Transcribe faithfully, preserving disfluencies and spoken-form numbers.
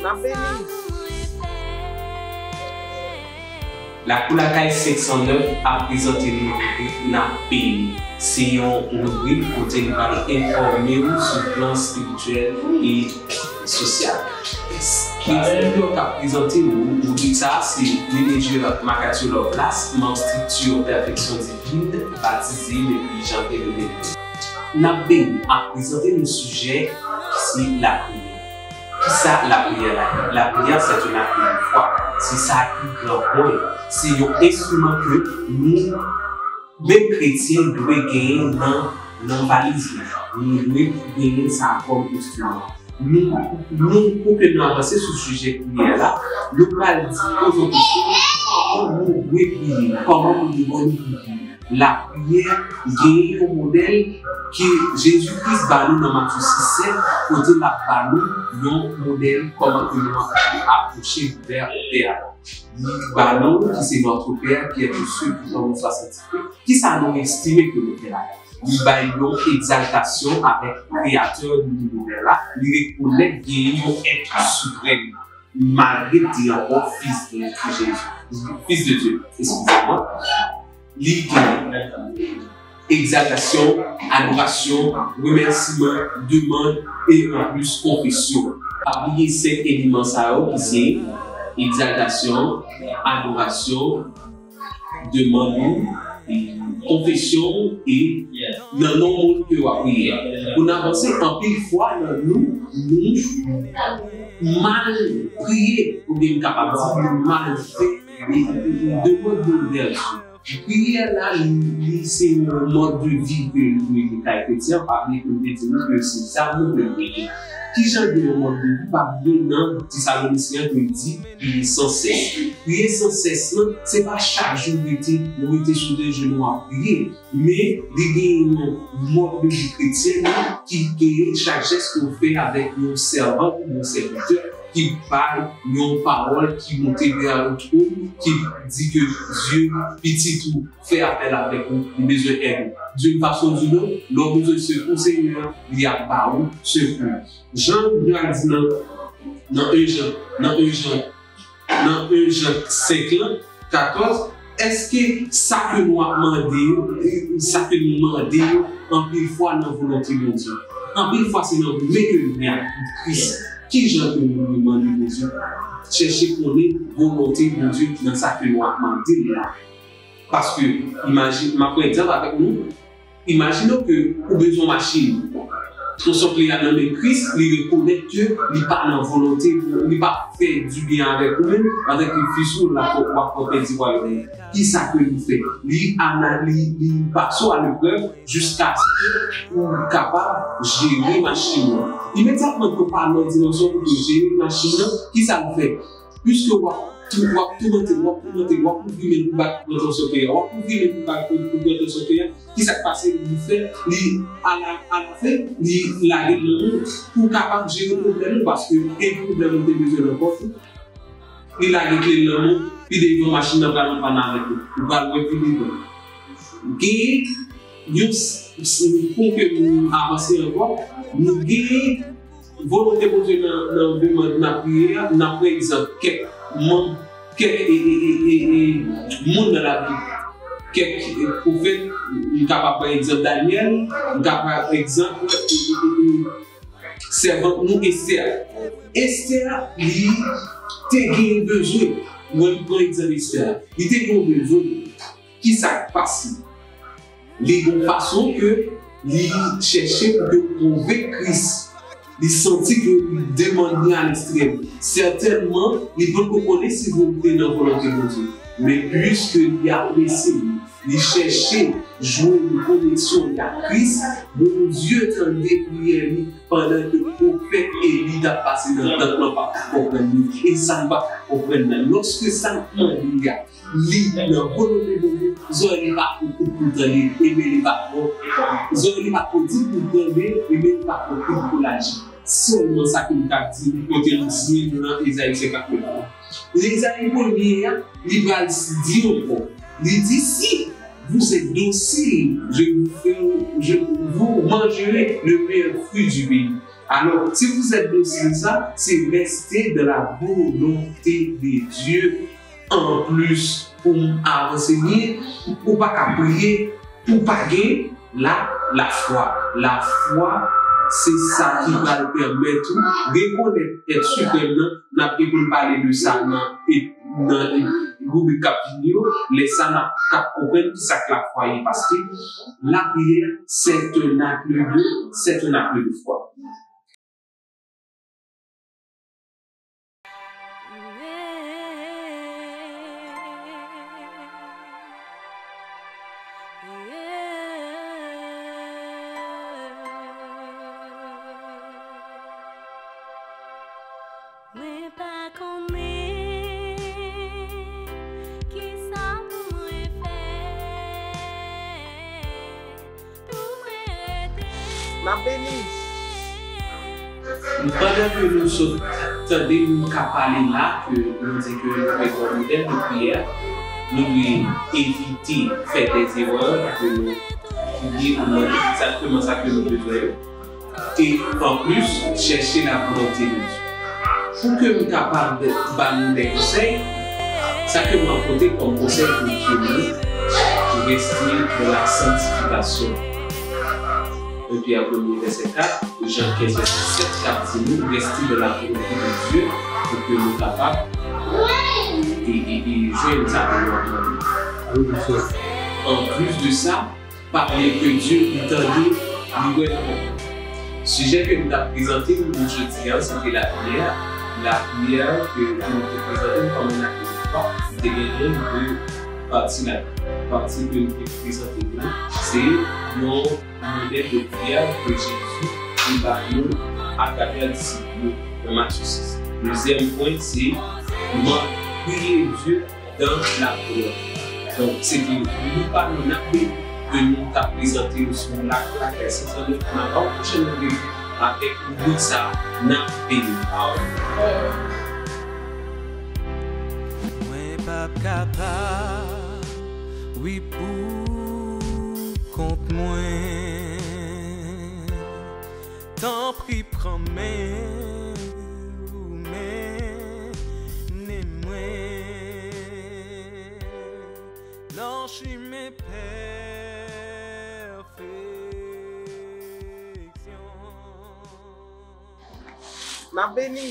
N ap beni. Lakou Lakay senk san nèf ap prezante nou ribrik N ap beni. Se yon ribrik kote nou pral enfòme w sou plan espirityèl e sosyal. Ribrik yo k ap prezante w, ribrik sa a se Lineage Macaulay Lovelace, Manm Estrikti Pèfeksyon Divin, batize depi janvye de mil de. N ap beni ap prezante nou sijè ki se lapriyè. Kisa lapriyè la ye? Lapriyè, c'est une arme de foi. Se sa ki gran pwen. Se yon enstriman ke nou, menm kretyen, dwe genyen nan, nan valiz nou. Nou dwe genyen sa kòm enstriman. Nou, nou, pou ke nou avanse sou sijè priyè la, nou pral di, poze w kesyon, kòman nou dwe priye? Kòman pou nou priye? Lapriyè genyen yon modèl ke Jezi Kris ba nou nan Matye sis sèt, kote l ap ba nou yon modèl kòman ke nou ap apwoche vè Pè a. Li ba nou ki se Notre Père qui es aux cieux, ki fè nou swa santifye. Kisa nou estime ke nou fè la? Li bay yon egzaltasyon avèk Kreyatè linivè la, li rekonèt genyen yon Èt Siprèm. Malgre l di ankò Fils de Dieu, Jésus, Fils de Dieu, excusez-moi, li gen egzaltasyon, adorasyon, remèsiman, demann e anplis konfesyon. Pa bliye senk eleman sa yo ki se egzaltasyon, adorasyon, demann ou, e konfesyon ou e nan non moun ke w ap priye a. Pou n avanse, anpil fwa nan nou, nou mal priye, oubyen m kapab di nou mal fè e, e, e demann de vèsyon. Priyè la, li, li se yon mòd de vi ke nou ye kay kretyen, pa bliye ke m te di nou ke se sa nou dwe priye. Kijan gen yon mòd de vi? Pa bliye nan Tesalonisyen an ke l di, priye san sès. Priye san sès lan, se pa chak jou w rete, ou rete sou de jenou w ap priye. Men, li gen yon mòd de vi kretyen ki genyen chak jès ke w fè avèk yon sèvant ou yon sèvitè ki bay yon pawòl ki monte vè yon twòn, ki di ke Dye, pitit ou, fè apèl avèk ou, li bezwen èd ou. D'une façon ou d'une autre, lè w bezwen sekou Senyè a, li ap ba ou sekou. Jan Bib la di nan, nan en Jan, nan en Jan, nan en Jan senk lan, katòz, èske sa ke nou ap mande yo, e, sa ke nou mande yo, anpil fwa nan volonte Bondye? Anpil fwa se nan men ke nou gen ak Kris. Kijan ke nou mande Bondye? Chèche konnen volonte Bondye nan sa ke nou ap mande l la. Paske, imajine, m ap pran egzanp avèk nou. Imajine w ke ou bezwen yon machin. Twansò kle a nan men Kris, li rekonèt ke li pa nan volonte, li pa fè dibyen avèk ou menm, avèk yon fis ou la, w ap pran pèdi vwayonè. Kisa ke li fè? Li ana-, li, li pase w aleprèv jiskaske ou kapab jere machin nan. Imedyatman ke w pa nan dimansyon pou w jere machin nan, kisa l fè? Piske w ap tou-, w ap toumante l, w ap toumante l, w ap ouvri men l pou w bat pou pran twansò kle a, w ap ouvri men l pou w bat pou, pou pran twansò kle a, kisa k pase li fè? Li, alafen, li lage l nan men w pou w kapab jere pwoblèm ou, paske e pwoblèm ou te bezwen nan pòch ou. Li lage kle l nan men w, pi devan machin nan pral an pàn avèk ou. Ou pral wè pi devan. Genyen yon s-, s-, pou ke nou avanse ankò, nou genyen volonte Bondye nan, nan demann n ap priye a, n ap pran egzanp kèk manm, kèk, e, e, e, e, e, moun nan Labib. Kèk, e, pwofèt, m kapab pran egzanp Danyèl, m kapab pran egzanp, e, e, e, e, sèvant nou Estè. Estè, li te gen bezwen. Mwen, m pran egzanp Estè. Li te gen bezwen. Kisa k pase? Li gon fason ke li chèche pou ke pwouve Kris. Li santi ke li demann li a lekstrèm. Sètènman, li potko konnen si li te nan volonte Bondye. Men piske li apresye li, li chèche jwenn koneksyon li ak Kris, Bondye tande priyè li pandan ke pwofèt Eli t ap pase nan tant lan, pa t ap konprann li. E sa n pa t ap konprann nan. Lòske sa n ap mande li a, li nan volonte Bondye, zòrèy li pa twò kout pou l tande, ebyen li pa twò, zòrèy li pa twò di pou l tande, ebyen li pa twò kout pou l aji. Sèlman sa ke m ka di, kote m di nou nan Ezayi senkant nèf la. Ezayi premye a, li pral di ankò. Li di, si vous êtes dociles, je vous fais, je, vous mangerez le meilleur fruit du pays. Alors, si vous êtes dans ça, c'est rester dans la volonté de Dieu. Anplis, pou m avanse byen, ou pa ka priye pou pa gen la, lafwa. Lafwa, se sa ki pral pèmèt ou rekonèt èt siprèm nan. N ap gen pou n pale de sa nan, nan ribrik k ap vini yo. Lè sa, n ap, k ap konprann ki sa k lafwa ye, paske lapriyè, c'est un acte de, c'est un acte de foi. Mwen pa konnen kisa pou mwen fè. N ap beni. Pandan ke nou sot tande moun k ap pale la, ke nou di ke nou dwe pran modèl de priyè, nou dwe evite fè dè erè, ke nou priye pou mande egzakteman sa ke nou bezwen yo. E anplis, chèche la volonte de Dye. Pou ke m kapab ba nou de konsèy, sa ke m ap pote kòm konsèy pou ke nou reste dans la sanctification. Un Pyè premye vèsè kat, Jan kenz vèsè sèt k ap di nou reste dans la volonté de Dieu pou ke nou kapab e, e, e jwenn sa ke nou ap mande. Anplis de sa, pa bliye ke Dye li tande, li wè nou. Sijè ke nou t ap prezante nou jodi a, se te lapriyè. Lapriyè ke nou te prezante nou kòm yon akte de fwa, li te genyen de pati la. Pati ke nou te prezante nou, se yon modèl de priyè ke Jezi te ba nou atravè disip li yo nan Matye sis. Dezyèm pwen, se priye Dye dans la prière. Donk, se te nou pa nou n ap beni, ke nou t ap prezante nou sou la, lakay Sent Annette, n ap ba w pwochèn randevou avèk ribrik sa, n ap beni. Mwen p ap kapab, wi, pou kont mwen. Tanpri, pran men ou mennen mwen nan chimen pèfeksyon. N ap beni.